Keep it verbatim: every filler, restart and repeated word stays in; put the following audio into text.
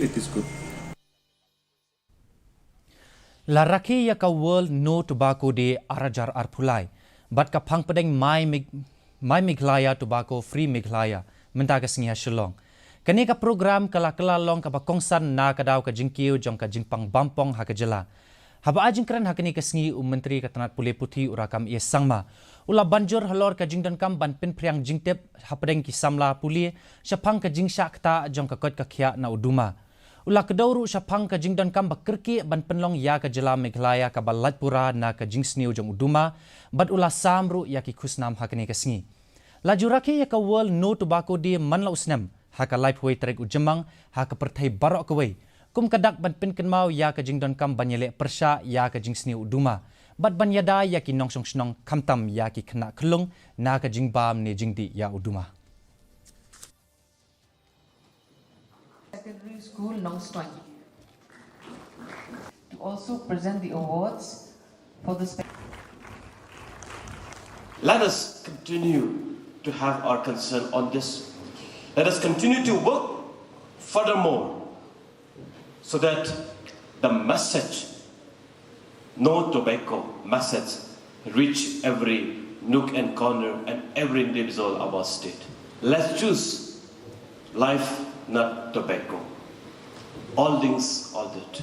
It is good. La rakhe ïa ka World No Tobacco Day ar hajar arphew lai bad ka phang pdeng My Meg-, My Meghalaya Tobacco Free Meghalaya mynta ka sngi ha Shillong. Kane ka program ka la kylla long kaba kongsan na ka daw ka jingkiew jong ka jingpang bampong ha ka jylla. Haba ai jingkren ha kane ka sngi u Myntri ka tnat pule puthi u Rakkam A Sangma u la ban jur halor ka jingdonkam ban pynphriang jingtip hapdeng ki samla pule shaphang ka jingshah ktah jong ka koit ka khiah na u duma. U la kdew ruh shaphang ka jingdonkam ba kyrkieh ban pynlong ïa ka jylla Meghalaya kaba lait pura na ka jingsniew jong u duma bad u la sam ruh ïa ki khusnam ha kane ka sngi. La ju rakhe ïa ka World No Tobacco Day man la u snem ha ka laiphew wei tarik u Jymmang ha ka pyrthei baroh kawei kum ka dak ban pynkynmaw ïa ka jingdonkam ban ïaleh pyrshah ïa ka jingsniew u duma bad ban ïada ïa ki nongshong shnong khamtam ïa ki khynnah khyllung na ka jingbam ne jingdih ïa u duma. Secondary School, Nongstoiñ. To also present the awards for the spe- Let us continue to have our concern on this. Let us continue to work furthermore so that the message, no tobacco message, reach every nook and corner and every individual of our state. Let's choose life, not tobacco. All things, all that.